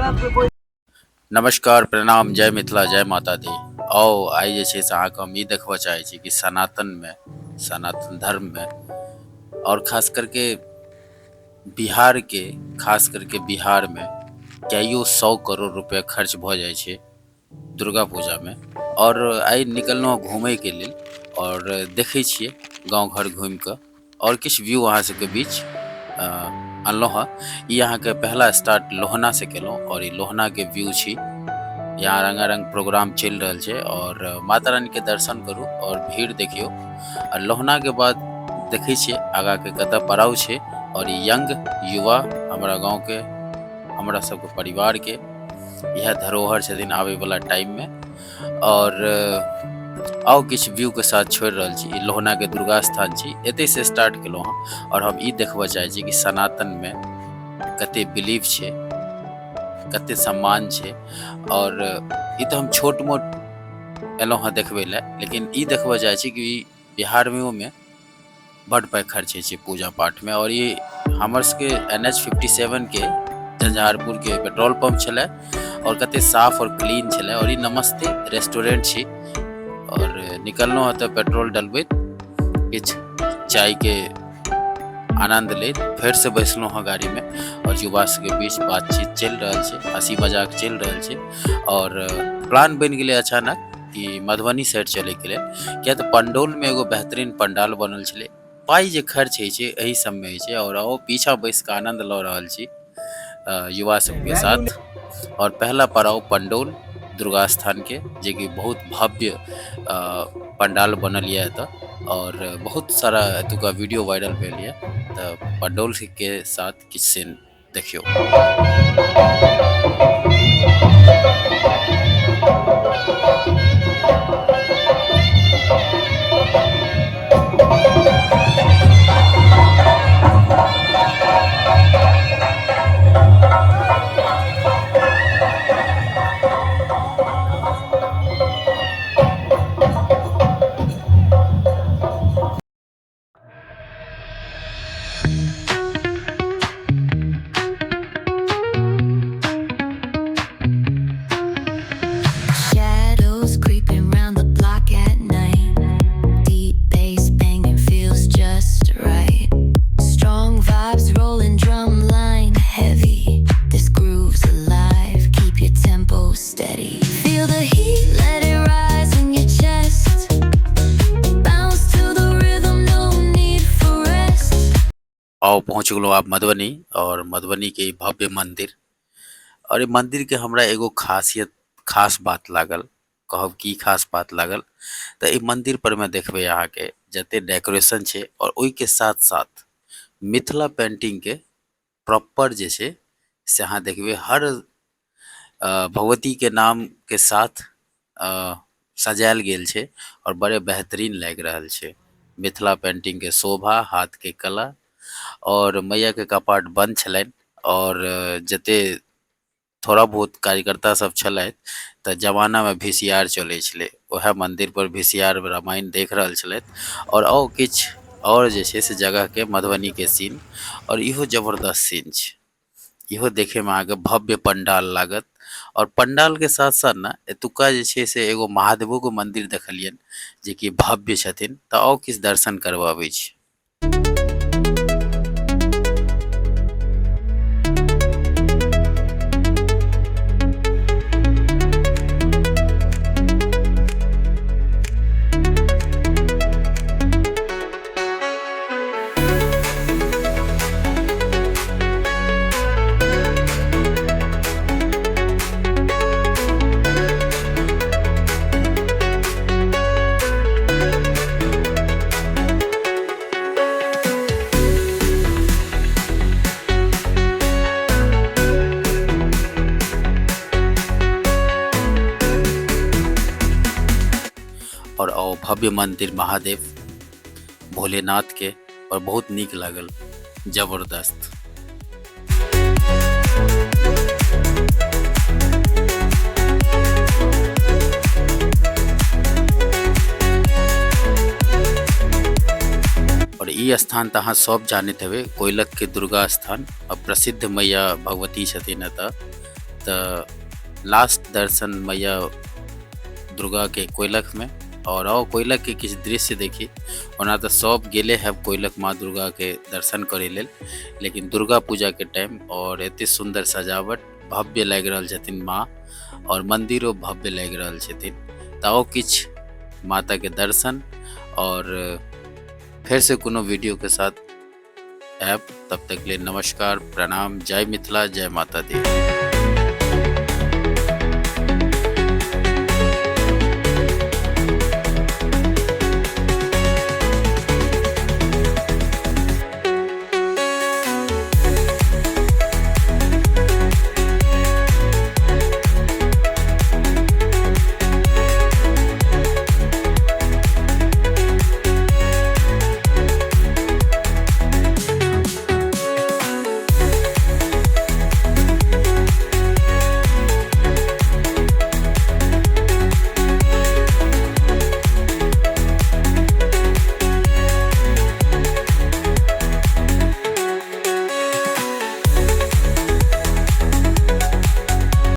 नमस्कार, प्रणाम, जय मिथिला, जय माता दी। आओ आइ जे छै से अहाँके हम ई देखबऽ चाहै छी कि सनातनमे, सनातन धर्ममे आओर खास करके बिहारके, खास करके बिहारमे कइयो सौ करोड़ रुपया खर्च भऽ जाइ छै दुर्गा पूजामे। आओर आइ निकललहुँ घूमयके लेल आओर देखै छियै गाँव घर घूमिकऽ आओर किछु व्यू अहाँ सबके बीच अनलहुँ हँ। ई अहाँके पहला स्टार्ट लोहना से केलहुँ और ई लोहना के व्यू छी। यहाँ रंगारंग प्रोग्राम चलि रहल छै और माता रानी के दर्शन करू और भीड़ देखियौ। आ लोहना के बाद देखै छियै आगा के कतऽ पड़ाव छै और ई यंग युवा हमरा गाँव के, हमरा सबके परिवार के इएह धरोहर छथिन आबै वाला टाइम में। और आउ किछु व्यू के साथ छोड़ि रहल छी। ई लोहना के दुर्गा स्थान छी, एतय से स्टार्ट केलहुँ हँ और हम ई देखबऽ चाहै छी कि सनातन में कते बिलीफ छै, कते सम्मान छै। और ई तऽ हम छोट मोट एलहुँ हँ देखबै लए, लेकिन ई देखबऽ चाहै छी कि बिहारमे में बड पाइ खर्च होइ छै पूजा पाठमे। और ई हमर सबके NH 57 के झंझारपुर के पेट्रोल पंप छलै और कते साफ और क्लीन छलै। और ई नमस्ते रेस्टोरेंट छी और निकललहुँ हँ तऽ पेट्रोल डलबैत किछु चाय के आनंद लैत फेर से बैसलहुँ हँ गाड़ी में और युवा सबके बीच बातचीत चलि रहल छै, हंसी मजाक चलि रहल छै। और प्लान बनि गेलै अचानक कि मधुबनी साइड चलैके लेल, किया तऽ पंडौलमे एगो बेहतरीन पंडाल बनल छलै। पाइ जे खर्च होइ छै एहि सबमे होइ छै। और ओ पीछा बैस कऽ आनंद लऽ रहल छी युवा सबके साथ। और पहला पड़ाव पंडौल दुर्गा स्थान के, जेकि बहुत भव्य पंडाल बनल यऽ एतऽ और बहुत सारा एतुका वीडियो वायरल भेल यऽ। तऽ पंडौल के साथ किछु सीन देखियौ। Shadows creeping round the block at night. Deep bass banging feels just right. Strong vibes rolling, drum line heavy. This groove's alive, keep your tempo steady. Feel the heat, let it rise in your chest. Bounce to the rhythm, no need for rest. आओ पहुँच गेलहुँ आब मधुबनी और मधुबनी के ई भव्य मंदिर। और ई मंदिर के हमरा एगो खासियत, खास बात लागल, कहब की खास बात लागल तऽ ई मंदिर पर में देखबै अहाँके जते डेकोरेशन छै और ओहि के साथ साथ मिथिला पेंटिंग के प्रॉपर जे छै से अहाँ देखबै हर भगवती के नाम के साथ सजायल गेल छै और बड़े बेहतरीन लागि रहल छै। मिथिला पेंटिंग के शोभा, हाथ के कला। और मैया के कपाट बंद छलनि और जते थोड़ा बहुत कार्यकर्ता सब छलथि तऽ जमाना में VCR चलै छलै, वएह मंदिर पर VCR Ramayan देख रहल छलथि। और आओ किछु और जे छै से जगह के मधुबनी के सीन और इहो जबरदस्त सीन छै। इहो देखे में अहाँके भव्य पंडाल लागत। और पंडाल के साथ साथ ने एतुका जे छै से एगो महादेवो के मंदिर देखलियनि जेकि भव्य छथिन। तऽ आओ किछु दर्शन करबाबै छी। और आओ भव्य मंदिर महादेव भोलेनाथ के, और बहुत नीक लागल, जबरदस्त। और ई स्थान तऽ अहाँ सब जानैत हेबै, कोइलख के दुर्गा स्थान और प्रसिद्ध मैया भगवती छथिन एतऽ। तऽ लास्ट दर्शन मैया दुर्गाके कोइलखमे। आओर आउ कोइलखके किछु दृश्य देखी। ओना तऽ सब गेले है कोइलख माँ दुर्गाके दर्शन करै लेल, लेकिन दुर्गा पूजाके टाइम और एते सुंदर सजावट, भव्य लागि रहल छथिन माँ और मंदिरो भव्य लागि रहल छथिन। तऽ आउ किछु माताके दर्शन और फेर से कोनो वीडियो के साथ आयब। तब तक के लिए नमस्कार, प्रणाम, जय मिथिला, जय माता दी।